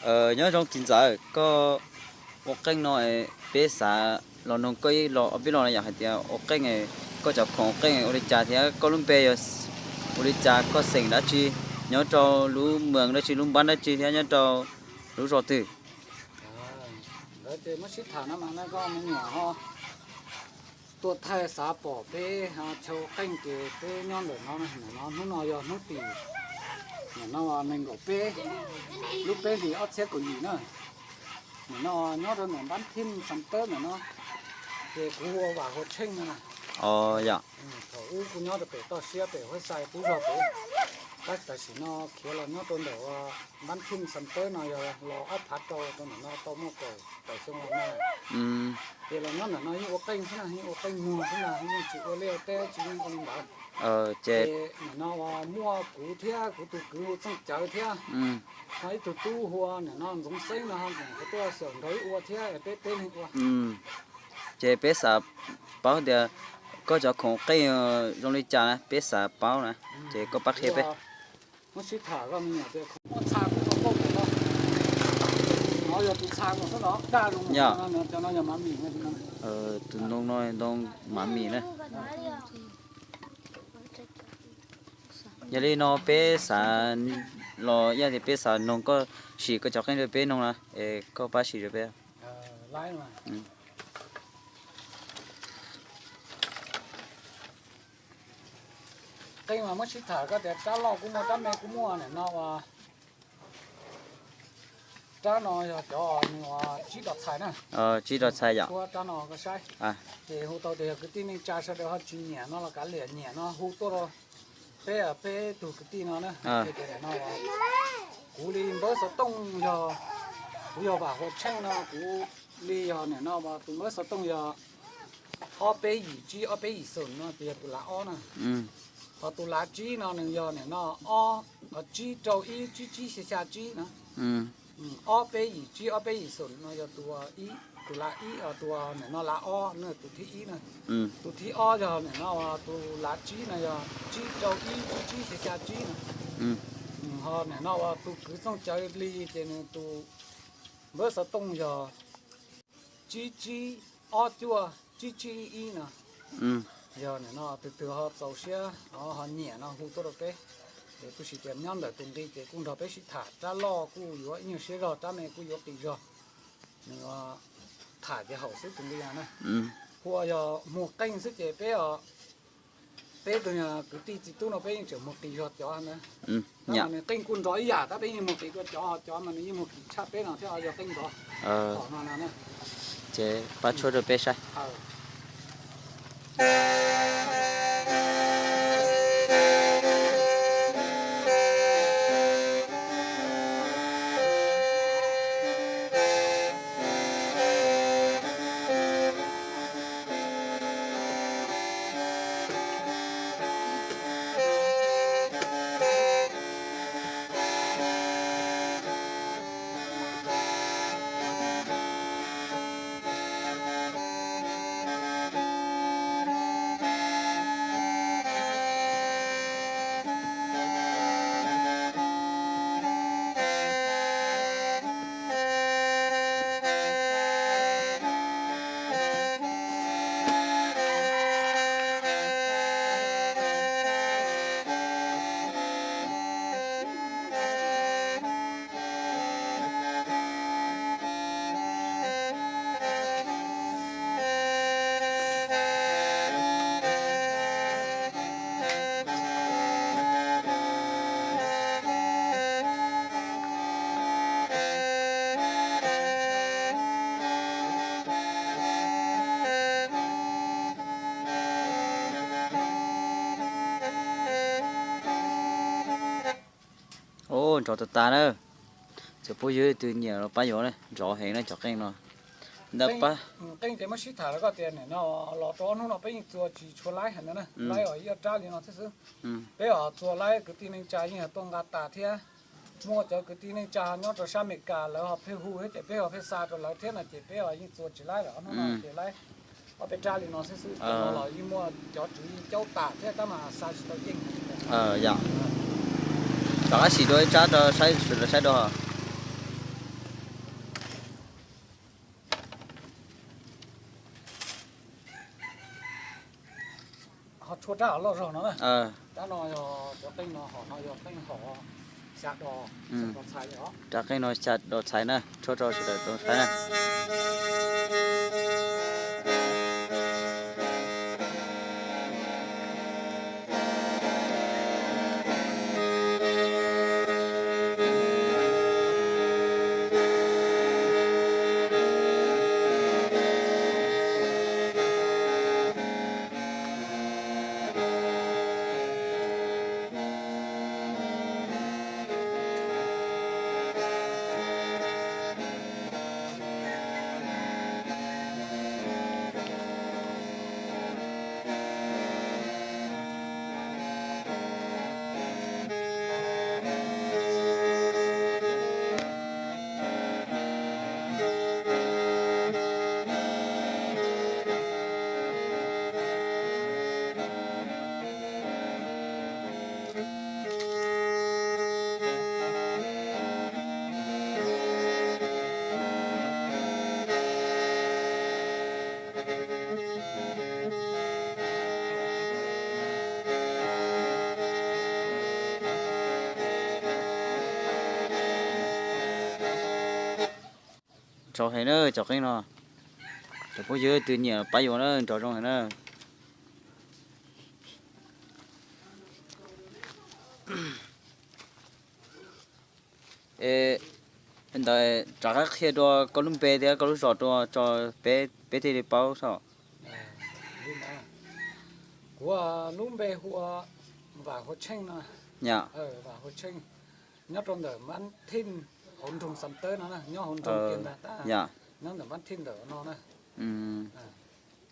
Nyob zoo txiv ntxawm, koj ua qeej no, peb xav los noog koj ib los ob peb los no yom, hais tias ua qeej, koj cov khoom ua qeej ua li cas thiab koj lub npe yog ua li cas, koj xeem dab tsi, nyob rau lub moos dab tsi, lub npab dab tsi thiab nyob rau lub zos twg. Lawv ces muab sib tham no mas koj me nyuam ho tuaj thaij xav pom peb chaw ua qeej ces peb nyob ntawm no, hnub no yog hnub tim, nim no nees nkaum peb lub peb hlis ob txhiab kaum yim na. Nim no nyob rau ntawm npab thij Xam Tawb ntawm no, ces kuv hu ua Vam Hua Tsheej no. Thaum ub kuv nyob rau pem toj siab pem Huab Xais qub zog pem, tab tam sim no khiav los nyob rau ntawm npab thij Xam Tawb no yog los ob phav rau rau ntawm no tau muaj kaum xyoo los no. Ces los nyob ntawm no yeej ua qeej xwb na, yeej ua qeej muag xwb na, yeej tsis ua liaj ua teb tsis yeej ua li ntawd. Ces nim no uas muaj kuv thiab kuv tus kwv hu Txooj Cawv thiab, ho ib tug tub hu ua nim no Ntxoov Xeeb no ho kuv tuaj xyaum nrog wb ua thiab peb peb leeg ua. Ces peb xav paub tias koj cov khoom qeej zoo li cas na, peb xav paub na, ces koj pab qhia peb. Muab sib tham, muab txha kuv tau pauj kuv no, no yog tus txha kuv xwb los daj zoo, cov no yog mav mis, tus ntoo no ntoo mav mis na. Yog li no peb xav los yog tias peb xav noog koj sim koj cov qeej rau peb noog na, es koj pab sim rau peb. Qeej mas muab sib tham koj tias rab loj kuj muaj rab me kuj muaj, nim no uas rab no yog cov nws uas tsib dos txhais na. Tsib dos txhais yom. Tshuab rab no koj saib. Ces hu tau tias yog kwv tij neej tsa sawv daws ho tsis nyiam no los kav liam, nyiam no hu tuaj rau peb, peb tug kwv tij no na. Ces tias nim no kuv li npawb xov tooj yog, kuv yog Vam Hua Tsheej no, kuv li yog nim no tus npawb xov tooj yog ob peb yim tsib ob peb yim xoom no ces yog tus lav ob na. Ho tus lav tsib no nws yog nim no ob, tsib rau ib tsib tsib xya xya tsib na. Ob peb yim tsib ob peb yim xoom no yog tus, tus lav ib, tus nim no lav ob na, tus thib ib na. Tus thib ob yog nim no tus lav tsib no yog tsib rau ib tsib tsib xya xya tsib na. Ho nim no tus kwv Txooj Cawv li ces nws tus npawb xov tooj yog tsib tsib ob cuaj tsib tsib ib no. Yog nim no tus twg ho txaus siab ho nyiam no hu tuaj rau peb. Es kuj sis tias nyob ntawm tus nqi ces kuj nrog peb sib tham, rab loj kuj yuav ib nyuag siab zog, rab me kuj yuav qis zog. Nws tham ces haum xwb tus nqi na. Hu ua yog muag qeej xwb ces peb, peb tus kwv tij txiv tub no peb yeej tseem muag qis zog cov ntawd. Tab mas nws qeej kuj nrog ib yam tab peb yeej muag qis dua cov, cov mas nws yeej muag qis tshaj peb no thiab yog qeej nrog. Ces pab tshuab rau peb saib. Nrov tas tas na. Txawm puas yog tus nyiam los pab yuav na, nrov heev na cov qeej no. Ntawm pab qeej ces muab sib tham rau koj tias nim no los rau ob hnub no peb yeej txua tsis tshua laib heev na, laib os ib ob rab li no thiab xwb. Peb os txua laib kwv tij neej tsa yeej tuaj nqa tas thiab. Muaj cov kwv tij neej tsa nyob rau sab Amelikas lawv ho pheej hu thiab ces peb ho pheej xa rau lawv thiab no ces peb os yeej txua tsis laib lawm, ob hnub no ces laib ob peb rab li no xwb xwb, no los yeej muaj cov tswv yeej caub tas thiab tab mas xa tsis tau yeej. Yog, rov qab sim dua ib tsab rau saib, sawv daws saib dua. Tshuab rab loj zog no na. Rab no yog cov qeej no, hom no yog qeej hom xya dos, xya dos txhais os. Rab qeej no xya dos txhais na, tshuab rau sawv daws tau saib na. Nrov heev na cov qeej no, cov phooj ywg twg nyiam pab yuav na, nrov zoo heev na. Ntawd rov qab qhia dua koj lub npe thiab koj lub zos dua tso, peb thiaj li paub xwb. Kuv lub npe hu ua Vam Hua Tsheej no. Yam, Vam Hua Tsheej, nyob rau ntawm Npab Thij hauv nroog Xam Tawb no, nyob hauv nroog kiag ntag, yam, nyob ntawm Npab Thij ntawm no na.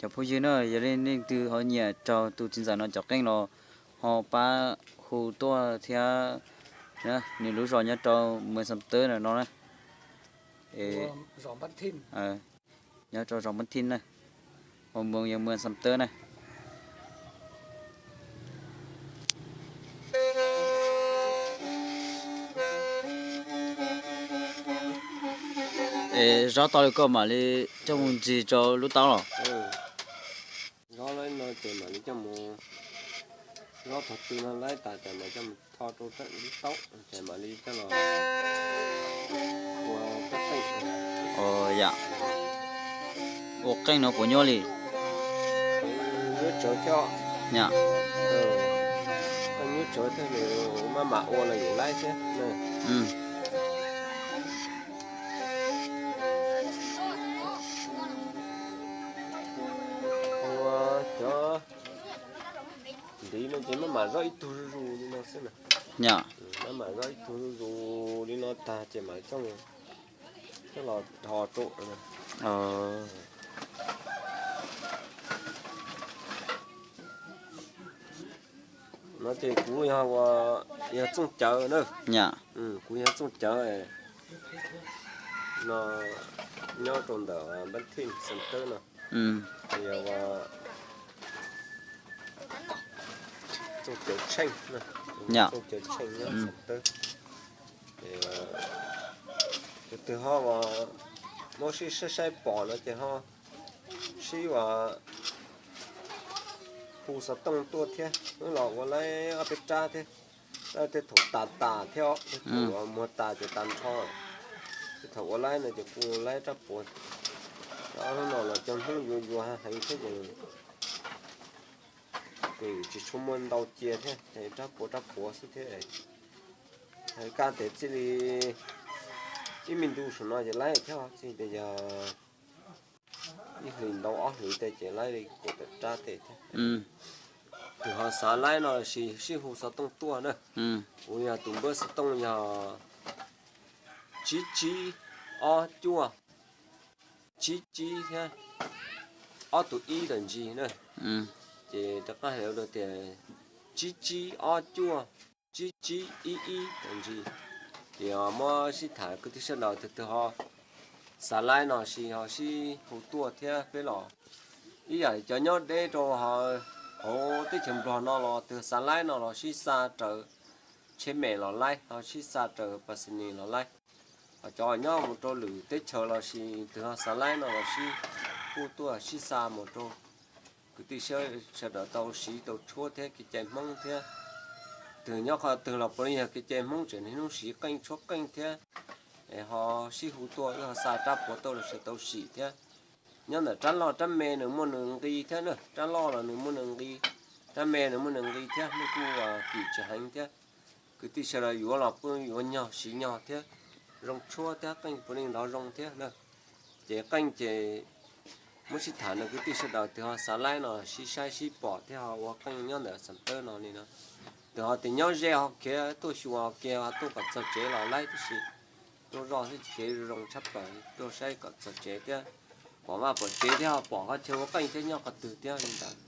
Cov phooj ywg na, yog leej twg ho nyiam raug tus txiv ntxawm no cov qeej los ho pab hu tuaj thiab. Nws lub zos nyob rau Muas Xam Tawb ntawm no na. Nyob rau zos Npab Thij na, hauv moos yog Muas Xam Tawb na. Es zaub tau li koj mam li coj mus ntxig rau lub taub los. Zaub no ces mam li coj mus, zaub tog tw no laib tas ces mam coj mus tho rau lub taub ces mam li coj los ua rab qeej. Yam, ua qeej no puas nyuaj li? Nyuaj tsawv thiab. Yam, nyuaj tsawv thiab, maj mam ua los yeej laib thiab. Ua cov ntiv no ces maj mam zaub ib tug zuj zus li no xwb na. Yam, maj mam zaub ib tug zuj zus li no tag ces mam coj los dhos rau. No ces kuv yog, yog txooj cawv na. Yam, kuv yog txooj cawv no, nyob rau ntawm Npab Thij Xam Tawb no. Yog txooj cawv tsheej, txooj cawv tsheej nyob Xam Tawb. Tus twg ho muab sib saib saib pom no ces ho sib ua hu xov tooj tuaj thiab, wb los ua laib ob peb rab thiab. Tej thaum tas tas thiab, tej thaum muag tas ces tas nrho. Tej thaum ua laib no ces kuj laib rab puav. Ob hnub no los cov Hmoob yuav yuav heev thiab ces kuj tsis tshua muaj ntau cia thiab, rab puav rab puav xwb thiab. Hais kaj tias txij li ib me ntu saum no ces laib thiab, txij tias yog ib hlis ntau ob hlis tej ces laib li kaum tawm rab tej thiab. Tus ho xav laib no los sis sib hu xov tooj tuaj na. Kuv yog tus npawb xov tooj yog tsib tsib ob cuaj tsib tsib thiab ob tug ib tawm ntsis na. Ces rov qab hais tias tsib tsib ob cuaj tsib tsib ib ib tawm ntsis. Ces muab sib tham kwv tij sawv daws, tus twg ho xav laib no sis ho sib hu tuaj thiab peb los. Ib yam li cov nyob deb rau hauv teb chaws Nplog no los tus xav laib no los sib xa raws tsheb mem los laib, ho sib xa raws pas xis nis los laib. Ho cov nyob mus rau lwm teb chaws los sis tus ho xav laib no los sib hu tuaj sib xa mus rau Kwv tij sawv daws tau siv tau tshuab thiab kev cai Hmoob thiab. Twg nyob qhov twg los puav leej yog kev cai Hmoob tseem niaj hnub siv qeej tshuab qeej thiab. Es ho sib hu tuaj wb ho xa rab puav tuaj los sawv tau sim thiab. Nyob ntawm rab loj rab me nws muaj nws nqi thiab na, rab loj los nws muaj nws nqi, rab me nws muaj nws nqi thiab, nws kuj kim tsis heev thiab. Kwv tij sawv daws yuav los kuj yuav nyog siv nyog thiab, zoo tshuab thiab qeej puav leej nrov zoo thiab na. Ces qeej ces muab sib tham nrog kwv tij sawv daws, tus ho xav laib no sib saib sib pom thiab ho ua qeej nyob ntawm Xam Tawb no li no. Tus ho tias nyob ze ho khiav tuaj xyuas kiag ho tuaj kom txog tsev los laib tib si. Tuaj zoj thiab kev zoo tshaj plaws, tuaj saib kom txog tsev thiab, pom vaj pom tsev thiab ho pom qhov chaw ua qeej thiab nyob qhov twg thiab li ntawd.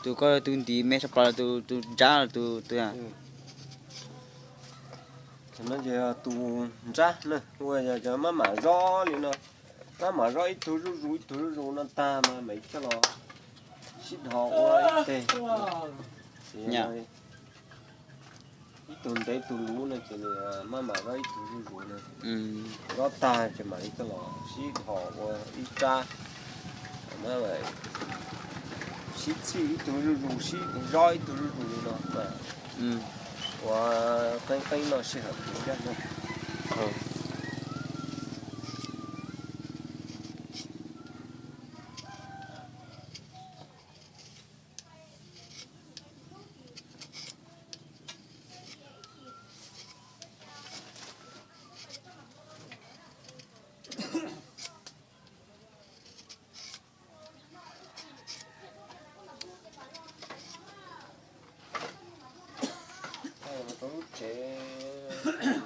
Tus koj tus ntiv me tshaj plaws, tus nrab tus tus. Cov no ces yog tus nrab na, ua yog cov mab mam zob li no, mab mam zob ib tug zuj zus ib tug zuj zus no tag mas mam coj los sib dhos ua ib teg. Ib tug ntev tus luv no ces nws mab mam zob ib tug zuj zus na, zob tag ces mam li coj los sib dhos ua ib rab. Sib txhij ib tug zuj zus, sib zob ib tug zuj zus li no mas ua qeeb qeeb no sij hawm ntau zaj na. Rau lub tsev,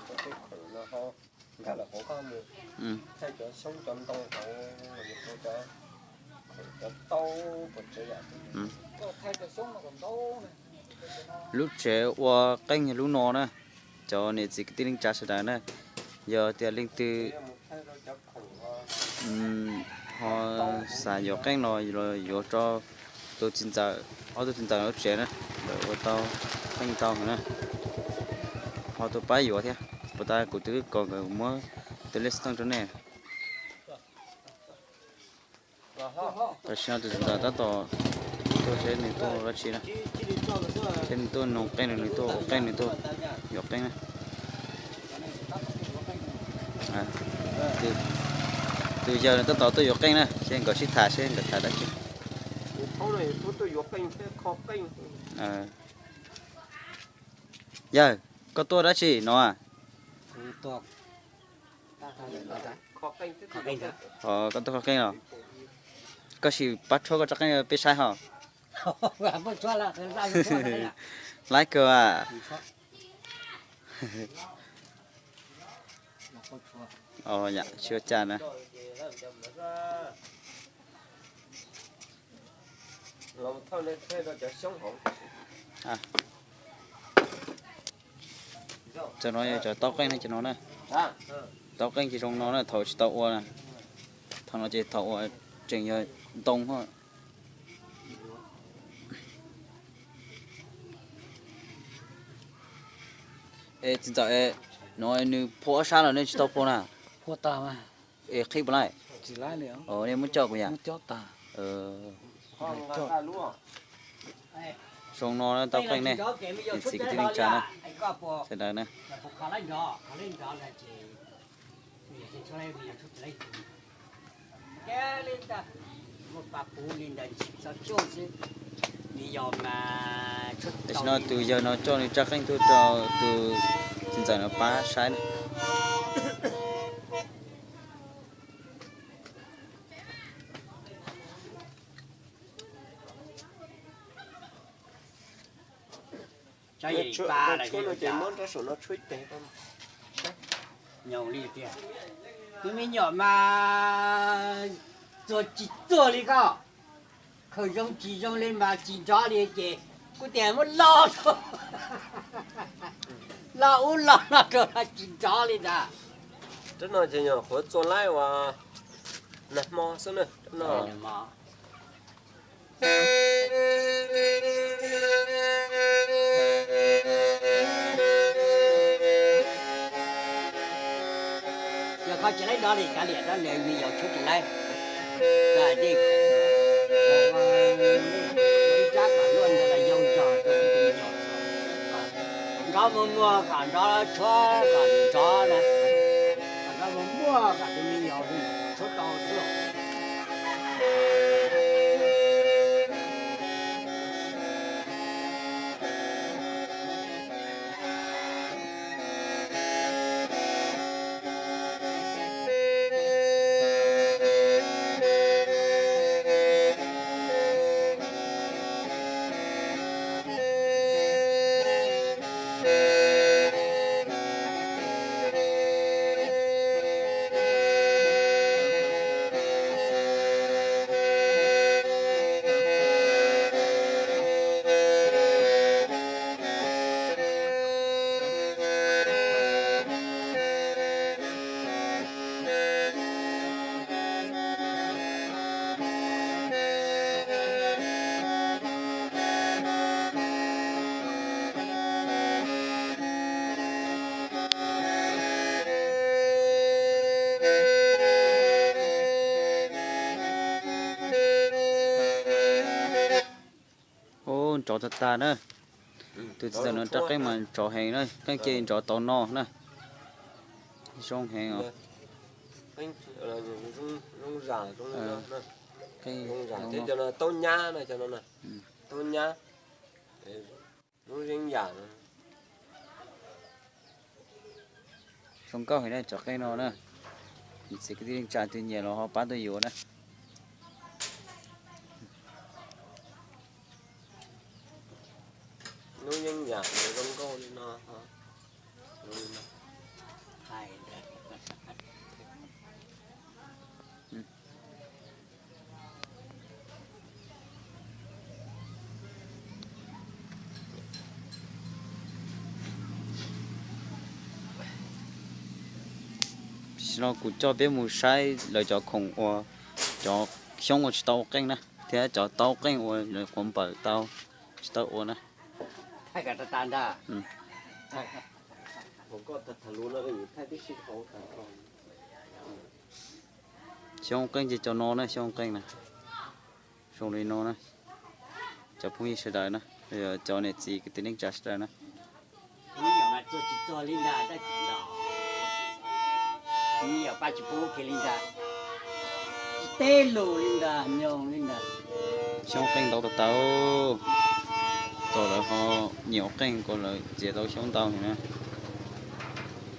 rau tej khoom no ho nkag lawm hauv koj mus thaij cov xyoob cov ntoo hauv, mus rau cov khoom cov taub pov tsev yam. Lub tsev ua qeej yog lub no na, cov niam txiv kwv tij neej tsa sawv daws na, yog tias leej twg ho xav yuav qeej los yuav rau tus txiv ntxawm, ob tug txiv ntxawm lub tsev na, lawv ua tau qeej tau na, ho tuaj pab yuav thiab. Puas tas kuv twb kom nkawd muab tus lej xov tooj rau nej. Tam sim no tus txiv ntxawm tab tom tuaj seb nws tuaj dab tsi na, seb nws tuaj noog qeej, nws tuaj ua qeej, nws tuaj yuav qeej na. Tus yawg no tab tom tuaj yuav qeej na, seb nkawd sib tham seb nkawd tham dab tsi. Yawg, koj tuaj dab tsi no? Koj tuaj kho qeej los? Koj sim pab tshuab koj tsob qeej peb saib ho. Laib kawg. Yam, tsis ua cas na. Cov no yog cov taub qeej ne, cov no na. Taub qeej ces zoo no na, thaum tsis tau ua na. Thaum no ces thaum ua tseem yog ntoo. Es txiv ntxawm, no nws phua ob sab los nej tsis tau phua na? Es qhib puas laij? Nej muab coj kuv yam. Zoo no taub qeej ne, niam txiv kwv tij neej tsa na, sawv daws na. Tam sim no tus yawg no coj nws tsob qeej tuaj rau tus txiv ntxawm no pab saib na. Tshuab no ces muab rab saum no tshuab ib teg. Nyob li tiag, tus me nyuam mas txuag tsis txuag li koj, khaws zoo tsis zoo li mas tsis nrov li ces kuv tias muab lo, lo ub lo no rau tsis nrov li ntag. Rab no ces nyuam qhuav txua laib uas nag hmo xwb na, rab no. Yog koj tsis laib nrov li kav liam, rab no me nyuam tshuab tsis laib. Ib rab kom luaj ntawd los yoo zog rau tus me nyuam. Nrov muag muag kom nrov tshuab kom nrov na, kom nrov muag muag kom tus me nyuam tshuab tau xwb. Ub, nrov tag tag na. Tus txiv ntxawm no rab qeej mas nrov heev na, qeej ces nrov tau no na. Zoo heev os. Qeej zoo zam, zoo zam thiab cov no taub nyab na, cov no na, taub nyab, lub zeeb yam no. Zoo nkauj heev na cov qeej no na. Niam txiv kwv tij neej tsa tus nyiam los ho pab tuaj yuav na. Lub zeeb yam no zoo nkauj li no. Tam sim no kuv coj peb mus saib lawv cov khoom uas, cov xyoob uas tsis tau ua qeej na, thiab cov tau qeej uas lawv quav npawm tau tsis tau ua na. Xyoob qeej ces cov no na, xyoob qeej na. Zoo li no na, cov phooj ywg sawv daws na, cov niam txiv kwv tij neej tsa sawv daws na. Tsis txog li ntag, tab sis ntag, tsis pub kiag li ntag, tsis teb lus li ntag, nyoog li ntag. Xyoob qeej ntau tas tas, tau lawv ho nyiam ua qeej ko lawv txiav tau xyoob ntau heev na.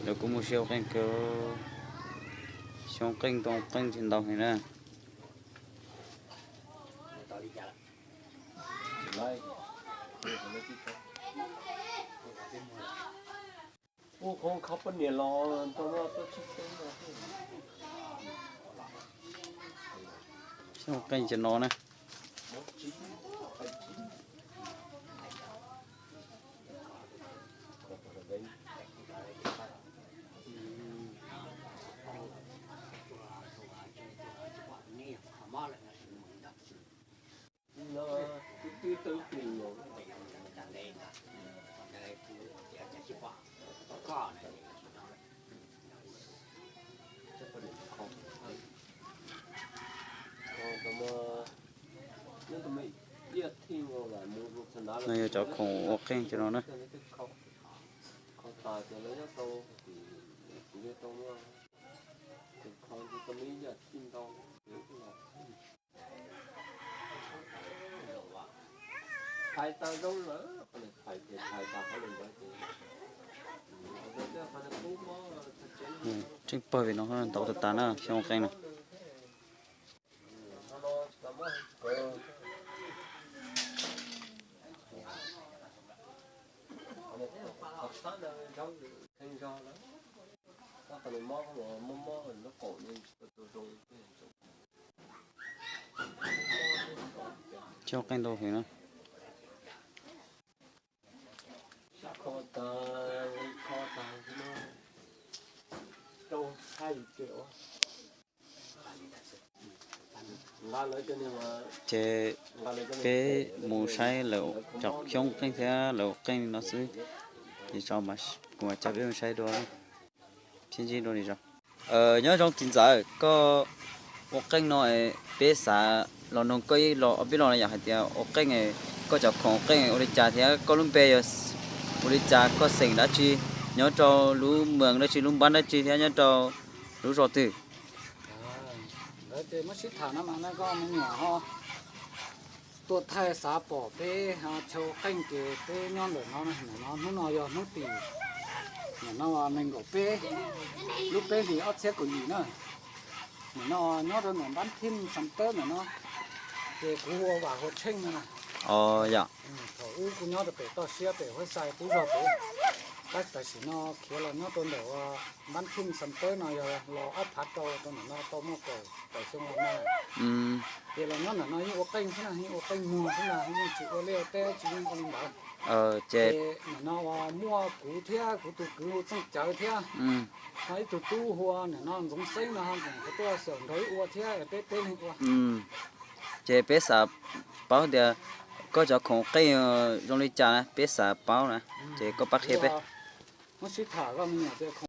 Lawv kuj muaj siab ua qeej kawg, xyoob qeej ntoo qeej ntau heev na. Xyoob qeej cov no na. No yog cov khoom ua qeej cov no na. Tseem pawg vim no ntau tas tas na xyoob qeej na. Cog qeej ntau heev na. Ces peb mus saib lawv cov xyoob qeej thiab lawv qeej no xwb. Ces kuv mam coj peb mus saib dua, sib ntsib dua li os. Nyob zoo txiv ntxawm, koj ua qeej no, peb xav los noog koj ib lo ob peb lo no yom, hais tias ua qeej, koj cov khoom ua qeej ua li cas thiab koj lub npe yog ua li cas, koj xeem dab tsi, nyob rau lub moos dab tsi, lub npab dab tsi thiab nyob rau lub zos twg? Lawv ces muab sib tham no mas na koj me nyuam ho tuaj thaij xav pom peb chaw ua qeej ces peb nyob ntawm no, hnub no yog hnub tim, nim no nees nkaum peb, lub peb hlis ob txhiab kaum yim na. Nim no nyob rau ntawm npab thij Xam Tawb ntawm no, ces kuv hu ua Vam Hua Tsheej no. Thaum ub kuv nyob rau pem toj siab pem Huab Xais Pub Zog pem, tab tam sim no khiav los nyob rau ntawm ua npab thij Xam Tawb no yog los ob phav rau, rau ntawm no tau muaj kaum tawm xyoo los no. Ces los nyob ntawm no yeej ua qeej xwb na, yeej ua qeej muag xwb na, yeej tsis ua liaj ua teb tsis yeej ua li ntawd. Ces nim no uas muaj kuv thiab kuv tus kwv hu Txooj Cawv thiab, ho ib tug tub hu ua nim no Ntxoov Xeeb no ho tseem tuaj xyaum nrog wb ua thiab, peb peb leeg ua. Ces peb xav paub tias koj cov khoom qeej zoo li cas na, peb xav paub na, ces koj pab qhia peb. Muab sib tham koj me nyuam tias khoom